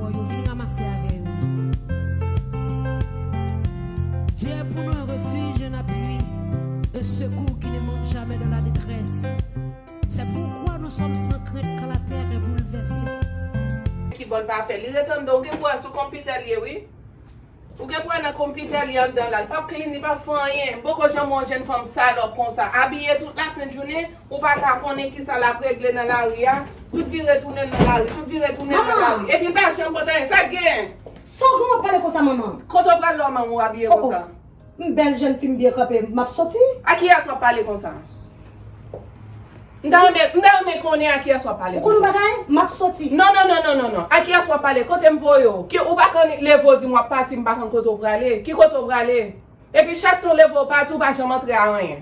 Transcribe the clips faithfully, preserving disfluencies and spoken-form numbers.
Yo vin ranmase avè yo. Dieu est pour nous un refuge, un appui, un secours qui ne manque jamais dans la détresse. C'est pourquoi nous sommes sans crainte quand la terre est bouleversée. Ki bòn pa fè. Li ret anndan, ou gen pou wè sou konpitè l ye, wi. Ou gen pou wè nan konpitè li anndan la. Li p ap clean, li p ap fè anyen. M poko janm wè yon jèn fanm salòp konsa. Abiye tout lasent jounen, ou pa ka konnen kisa l ap regle nan lari a. Tout vire tounen l nan lari, tout vire tounen l nan lari. Epi l pa janm pote anyen. Sa k genyen? Sa w gen w ap pale konsa, manman? Kote w pral la, manman, w abiye konsa? M bèl jèn fi, m byen kanpe, m ap soti. A kiyès w ap pale konsa? M ta renmen, m ta renmen konnen a kiyès w ap pale konsa. Ou konn yon bagay? M ap soti. Non, non, non, non, non, non. A kiyès w ap pale? Kote m voye w? Ki, ou pa konn leve w di m w ap pati, m pa konn kote w prale. Ki kote w prale? Epi chak tan w leve w pati, ou pa janm antre a anyen.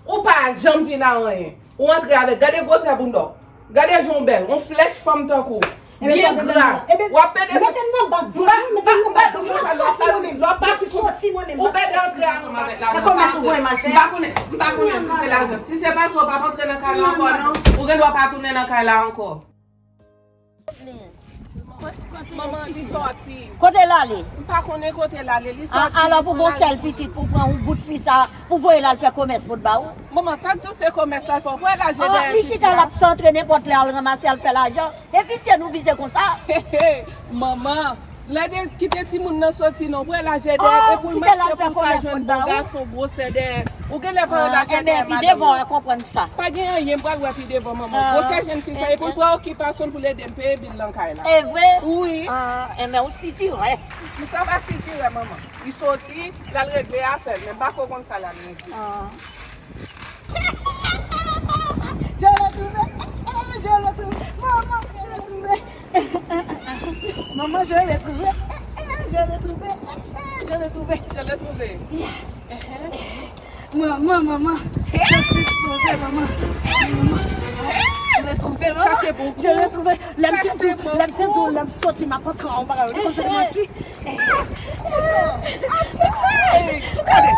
Ou pa janm vin a anyen. Ou antre avèk, gade gwosè bounda w. Gade jan w bèl, yon flèch fanm tankou w. Byen gra. W ap pede sa. Mete m nan bak, mete m nan bak, m ap soti mwen menm. Lè w pati, lè w pati, ou pede antre ansanm avèk lajan. Sa kòmanse voye m al fè. M pa konnen, m pa konnen si se lajan. Si se pa sa, w p ap antre nan kay la ankò, non. Ou gen dwa pa tounen nan kay la ankò. Manman, li sòti. Kote l ale? M pa konnen kote l ale, li sòti. Alò pou gon sèl pitit, pou pran yon bout fi sa, pou voye l al fè komès pou l ba ou? Manman, sa k tou se komès la l fè? Pou al aje dèyè pitit la. Li chita l ap antre nenpòt lè al ranmase, al fè lajan. E visye nou visye konsa. Manman, lè de kite timoun nan soti non, pou al aje dèyè, e pou l mache pou l ka jwenn bon gason gwosè dèyè. Ou genlè pa al aje dèyè madanm nan. Pi devan w a konprann sa. Pa gen anyen, m pral wè pi devan, manman. Gwosè jèn fi sa, e pou l pran okipasyon l pou l ede m peye bil nan kay la. E vre? Wi. Enben ou sitirè. M sa pa sitirè, manman. Li soti, l al regle afè l, men m pa ko konn sa l al regle. Je l'ai trouvé, je l'ai trouvé, maman, je l'ai trouvé. Maman, je l'ai trouvé, je l'ai trouvé, je l'ai trouvé. Je l'ai trouvé. Yeah. Maman, maman, je suis sauvée, maman. Maman, je l'ai trouvé, maman. Je l'ai trouvé. Lè m te di, lè m te di, lè m soti, m ap antre an bagay. Ou panse m manti? Hey, look at it.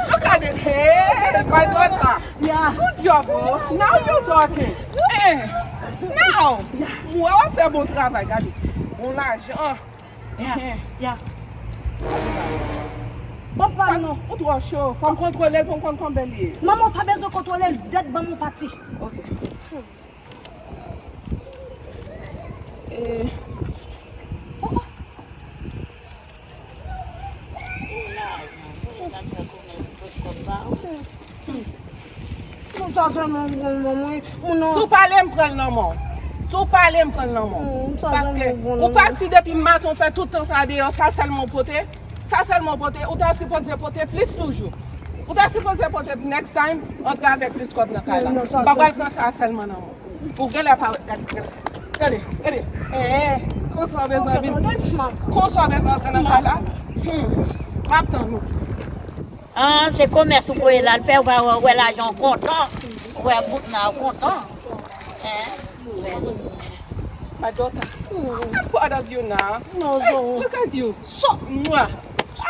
Look at it. Hey, my daughter. Yeah. Good job, bro. Now you're talking. Hey, now. Yeah. Mwen w ap fè bon travay, gade. Bon lajan. Yeah, yeah. Bon, pa m non. Ou twò cho. Fò m kontwole l pou m konn konbyen li ye. Manman, w pa bezwen kontwole l. Dèt ban m yon pati. Ok. Eh. Moun sa sèlman gwo nan men mwen. Si w pale, m pran l nan men w. Si w pale, m pran l nan men w. Paske ou pati depi maten, w fè tout tan sa deyò, sa sèlman w pote. Sa sèlman w pote, ou ta sipoze pote plis toujou. Ou ta sipoze pote next time, antre avèk plis kòb nan kay la. M pa pral pran sa sèlman nan men w. Ou genlè pa wè, gade, gade, gade, gade. Eh, konsa w bezwen vin. Konsa w bezwen antre nan kay la. Hmm. M ap tann ou. Ah, se komès ou voye l al fè, ou pa wè, wè lajan w kontan. Ou wè bout nan w kontan. Hein? My daughter, I'm proud of you now. No, hey, Zo. Look at you. So, mwa.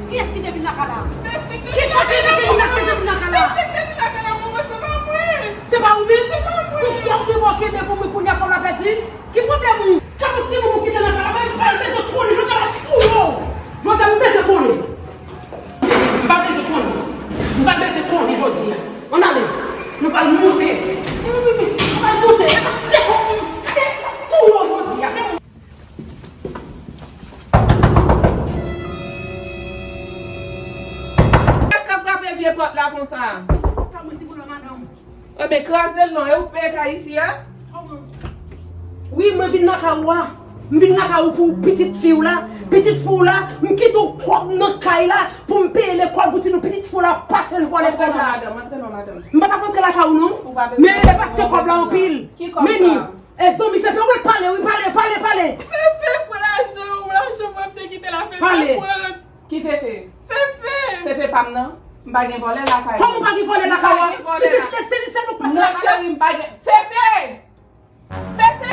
Kiyès ki te vin lakay la? Kisa ki te vin lakay, te vin lakay la? Te vin lakay la, manman, se pa mwen. Se pa ou menm? Se pa mwen. Ou fòk de bò kenbe pou mwen kounye a kòm la pèdi. Ki pwoblèm ou? Ka yon ti moun ki te nan kay la, mwen pa bezwen konnen, nou ka la tou yo. Jodi a, nou bezwen konnen. M pa bezwen konnen. M pa bezwen konnen jodi a. Ann ale. Nou pral moute. Nou pral moute. Gade, gade, tou yo jodi a. Se Kiyès k ap frape vye pòt la konsa? Sa mwen si pou lò madanm. Enben, kraze l non, e ou k peye kay isi a? Wi, mwen vin lakay ou a. M vin lakay ou pou pitit fi w la. Pitit fi w la, m kite w kòb nan kay la pou m peye lekòl pou timoun. Pitit fi w la pase l vòlè kòb la. Antre non, madanm, antre non, madanm. M pa t ap antre lakay ou non. Men e paske kòb la anpil. Ki kòb sa? Men ni. E zanmi Fefe, ou mèt pale, wi, pale, pale, pale. Fefe, pran lajan, pran lajan, mwen te kite la, Fefe, pale. Ki Fefe? Fefe! Fefe pa m nan. M pa gen vòlè lakay mwen. Kòman w pa gen vòlè lakay ou a? M pa gen vòlè. Misye, se, se li sèl nou k pase lakay la. Non, cheri, m pa gen. Fefe! Fefe!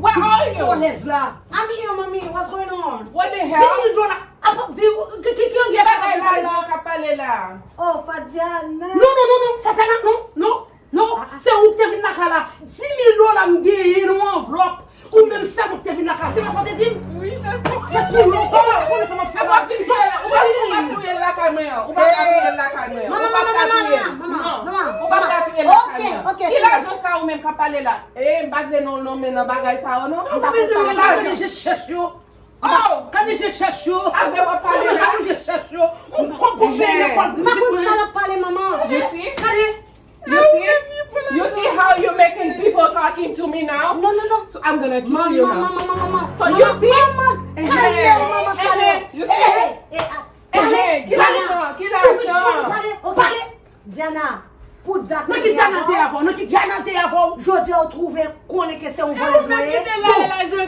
Where are you? Vòlèz la. I'm here, mommy. What's going on? What the hell? Di mil dola. Apa, di, ki, ki, ki anglè sa k ap pale la? Ki bagay la k ap pale la? Oh, Fadiana. Non, non, non, non. Fadiana, non, non. Non, se ou ki te vin lakay la. Di mil dola m genyen nan yon anvlòp. Ou menm sèl ou ki te vin lakay la. Se pa sa w te di m? Wi, se sa. Ou pa vin touye l, ou pa, ou pa touye l lakay mwen an. Ou pa ka touye l lakay mwen an. Ou pa ka touye l. Non. Ou pa ka touye l lakay mwen an. Ki lajan sa ou menm k ap pale la? E, m pa vle non, non, men nan bagay sa yo, non. Ou pa konn sa w ap pale. Gade je chèch yo. Oh! Gade je chèch yo. Avè w ap pale la. Gade je chèch yo. M konn pou peye lekòl pou pitit mwen. M pa konn sa l ap pale, manman. You see? Gade. You see? You see how you making people talking to me now? No, no, no. So I'm gonna kill you now. Manman, manman, manman. So you see? Manman, kalme w, manman, kalme w. You see? Hey, hey, hey, hey, ah, pale, Diana. Ki lajan? Ki lajan? Ou pale, ou pale. Diana, pou dat. Nan ki Diana te avè w? Nan ki Diana te avè w? Jodi a ou twouve konnen ke se yon vòlèz mwen ye. Bon,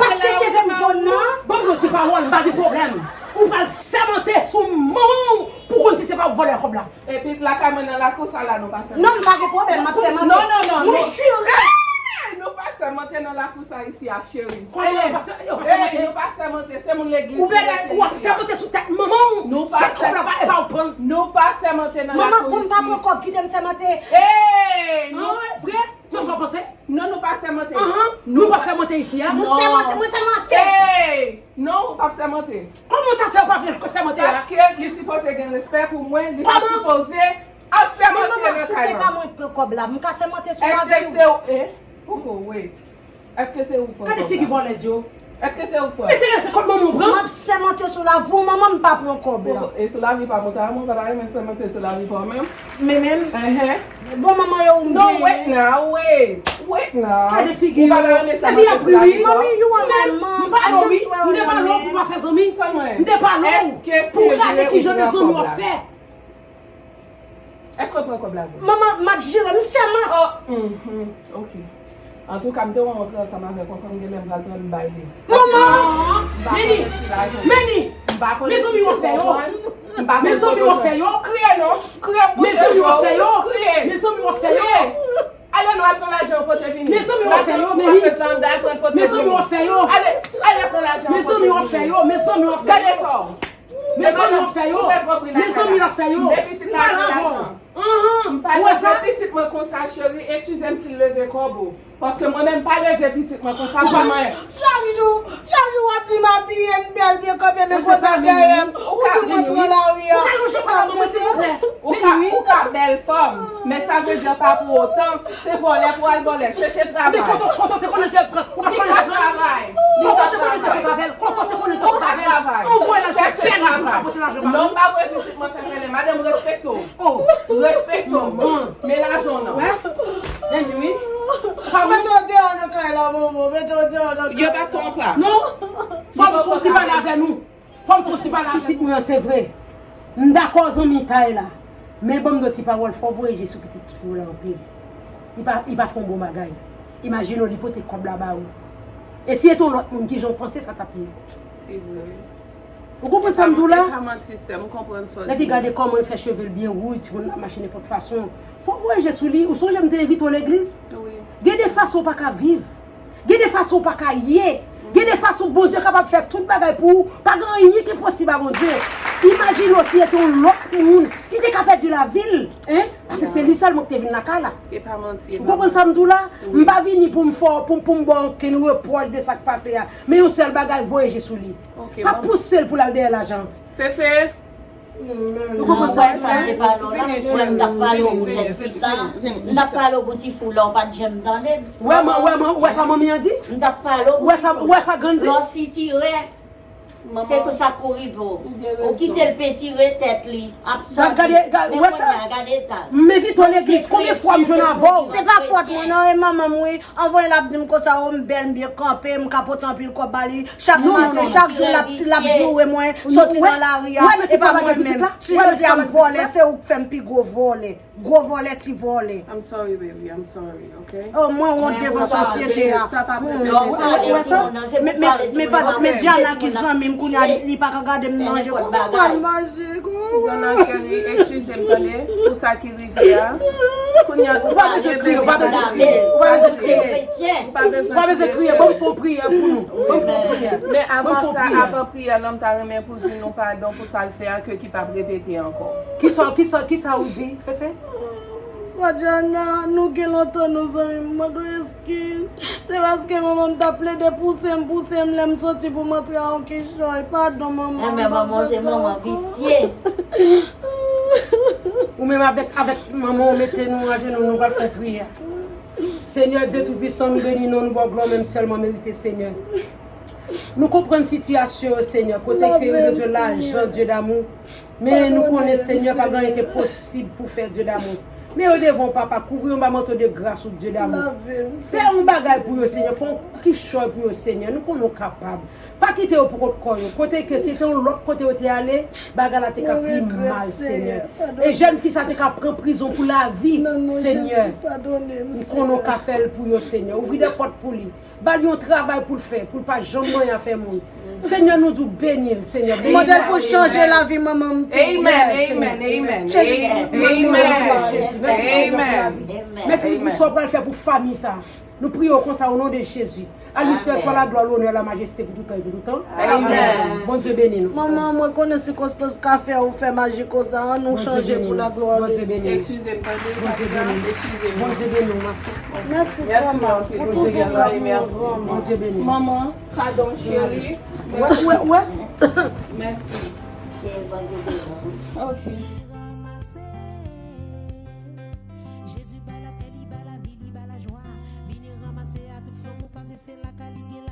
paske cheve m jòn nan. Ban m yon ti pawòl, m pa gen pwoblèm. Ou pral sèmante sou manman w pou konn si se pa ou k vòlè kòb la. Epi lakay mwen nan lakou sa la, nou pa sèmante. Non, m pa gen pwoblèm, m ap sèmante. Non, non, non, mwen jire. Nou pa sèmante nan lakou sa isi a, cheri. Kòman yo pa sè-, yo pa sèmante? Yo pa sèmante, se moun legliz ki sèmante. Ou ap sèmante sou tèt manman w. Nou pa sè-, kòb la pa, e pa ou pran. Nou pa sèmante nan lakou isi. Manman, pou m pa pran kòb, kite m sèmante. Ey, nou vre? Se sa w panse? Non, nou pa sèmante. Ahan, nou pa sèmante isi a. Nou sèmante, mwen sèmante. Ey! Non, ou p ap sèmante. Kòman w ta fè ou pa vle sèmante a? Paske li sipoze gen respè pou mwen, li pa sipoze ap sèmante nan kay mwen. Manman, si se pa mwen k pran kòb la, m ka sèmante sou lavi w. Èske se ou, eh? Poko, wait. Èske se ou k pran kòb la? Gade figi vòlèz yo. Èske se ou k pran? Men se, se kòb manman w pran. M ap sèmante sou lavi w, manman, m pa pran kòb la. Poko, e sou lavi pa mwen ta, mwen pa ta renmen sèmante sou lavi pa w menm. Men menm. Enhen. Bon, manman, yo, ou m genyen. No, wait now, wait. Wait now. Gade figi yo. Ou pa ta renmen sèmante sou lavi pa w? Manmi, you are my mom. M pale w, wi. M te pale w pou w pa fè zanmi. M te pale w pou w gade kijan de zanmi w ap fè. Èske w pran kòb la vre? Manman, m ap jire, m sèmante. Oh, mhm, ok. Antouka, m te wè w antre ansanm avèk yon fanm, genlè m pral pran m bay li. Manman! Meni! Meni! Mezanmi, w ap fè yo! Mezanmi, w ap fè yo! Kriye non! Kriye m bouche w! Mezanmi, w ap fè yo! Kriye! Mezanmi, w ap fè yo! Kriye! Ale nou al pran lajan w pote vini. Mezanmi, w ap fè yo, Meni. Mezanmi, w ap fè yo. Ale, ale pran lajan w pote vini. Mezanmi, w ap fè yo. Mezanmi, w ap fè yo. Gade kò w. Mezanmi, w ap fè yo. Mezanmi, l ap fè yo. M pale avè w. Anhan. M pa leve pitit mwen konsa, cheri. Eskize m si l leve kòb ou. Paske mwen menm pa leve pitit mwen konsa, kòman? Chak jou, chak jou w ap di m abiye m bèl byen kanpe, men konsa dèyè m, ou di mwen pran lari a. Ou ka lonje kò w ban mwen, silvouplè? Ou ka, ou ka bèl fanm, men sa vle di pa pou otan, se vòlè pou al vòlè, chèche travay. Epi kote, kote w te konnen l te pran, ou pa t konnen l te pran? Kote w te konnen l te sot avè l? Kote w te konnen l te sot avè l? Anvoye l al fè pèl pou l ka pote lajan ba nou. Non, m pa voye pitit mwen fè pèlen, madanm, respekte w. Oh. Respekte w. Men lajan w nan. Wè? Mete w deyò nan kay la, momo. Mete w deyò nan kay la. Yo pa fè yon pa. Non. Fò m fè yon ti pale avè nou. Fò m fè yon ti pale avè nou. Pitit mwen an, se vre. M dakò zanmitay la. Men ban m di w ti pawòl, fò w voye je sou pitit fi w la anpil. Li pa, li pa fè yon bon bagay. Imajine w, li pote kòb la ba ou. E si se te yon lòt moun, kijan w panse sa t ap ye? Se vre. Ou konprann sa m di w la? E pa manti, sè m, m konprann sa w di. Lè fi gade kòman l fè cheve l byen wouj, timoun ap mache nenpòt fason. Fò w voye je sou li. Ou sonje m te envite w legliz? Wi. Gen de fason w pa ka viv. Gen de fason w pa ka ye. Gen de fason Bondye kapab fè tout bagay pou ou. Pa gen anyen ki enposib a Bondye. Imajine w si se te yon lòt moun, li te ka pèdi lavi l, en? Paske se li sèlman ki te vin lakay la. E pa manti, e pa manti. Ou konprann sa m di w la? Wi. M pa vini pou m fè w, pou, pou m ba w okenn repwòch de sa k pase a. Men yon sèl bagay, voye je sou li. Ok, pa pouse l pou l al dèyè lajan. Fefe. Ou konprann sa? Wè sa m te pale w la, wè m t ap pale w pou tèt fi sa. M t ap pale w pou ti fi w la, ou pa t janm tande m. Wè, man, wè, man, wè sa manmi an di? M t ap pale w pou ti fi w la. Wè sa, wè sa grann di? Lè w sitire, se pou sa k pou rive w. Ou kite l petire tèt li. Gade, gade, wè sa? Men kounye a, gade eta l. M envite w legliz, konbyen fwa m jwenn avè w? Se pa fòt mwen non, e manman m wi. Anvan l ap di m konsa, o, m bèl, m byen kanpe, m ka pote anpil kòb ba li. Chak maten, chak jou, l ap, l ap joure mwen, soti nan lari a, e pa mwen menm. Si jodi a m vòlè, se ou k fè m pi gwo vòlè. Gwo vòlè, ti vòlè. I'm sorry, baby, I'm sorry, ok? O, mwen wont devan sosyete a. Sa pa pou repete. Men, men, men Diana ki zanmi m, kounye a, li pa ka gade m nan je. Kòman m mache, kòman? Diana cheri, eskize m, tande, pou sa ki rive a. Kounye a, ou pa bezwen kriye, ou pa bezwen kriye, ou pa bezwen kriye. Ou pa bezwen kriye, ban m fè yon priyè pou nou. Ban m fè yon priyè. Men avan sa, avan priyè, non, m ta renmen pou di nou padon pou sa l fè a, ke ki p ap repete ankò. Kisa, kisa, kisa ou di, Fefe? Fadjana, nou gen lontan nou zanmi, m mande w eskiz. Se paske manman m t ap plede pouse m, pouse m lè m soti pou m antre a yon kichòy. Padon, manman. Enben, manman, se manman visye. Ou menm avèk, avèk manman w mete nou ajenou, nou pral fè priyè. Senyè Dye Toupisan, nou beni non, nou ba w glwa, menm sèlman merite, Senyè. Nou konprann sitiyasyon yo, Senyè, kote ke yo bezwen lajan, Dye damou. Men nou konnen, Senyè, pa gen anyen ki posib pou fè, Dye damou. Men yo devan w, Papa, kouvri yo anba manto de gras ou, Dye damou. Fè yon bagay pou yo, Senyè, fè yon kichòy pou yo, Senyè. Nou konnen w kapab. Pa kite yo pou kont kò yo. Kote ke se te yon lòt kote yo te ale, bagay la te ka pi mal, Senyè. E jèn fi sa te ka pran prizon pou lavi, Senyè. M konnen w ka fè l pou yo, Senyè. Ouvri de pòt pou li. Ba l yon travay pou l fè, pou l pa janm manyen afè moun. Senyè, nou di w beni l, Senyè. Beni l pou l chanje lavi manman m tou. Amen, amen, amen. Change it. Amen. Mèsi, Senyè, pou lavi. Mèsi pou sa w pral fè pou fanmi sa. Nou priye w konsa, o non de Jezi. A li sèl swa laglwa, lonè, lamajeste pou toutan e pou toutan. Amen. Bondye beni nou. Manman, mwen konnen sikonstans ka fè ou fè maji konsa, an nou chanje pou laglwa de Dye. Eskize m, tande, Fadja, eskize m. Bondye beni w, ma sè. Mèsi vrèman. Ou toujou la pou mwen, vrèman. Bondye beni w. Manman, padon, cheri. Wè, wè, wè. Mèsi. Ok. Jezi bay lapè, li bay lavi, li bay lajwa. Vini ranmase a tout flanm ou pase, se lakay li gen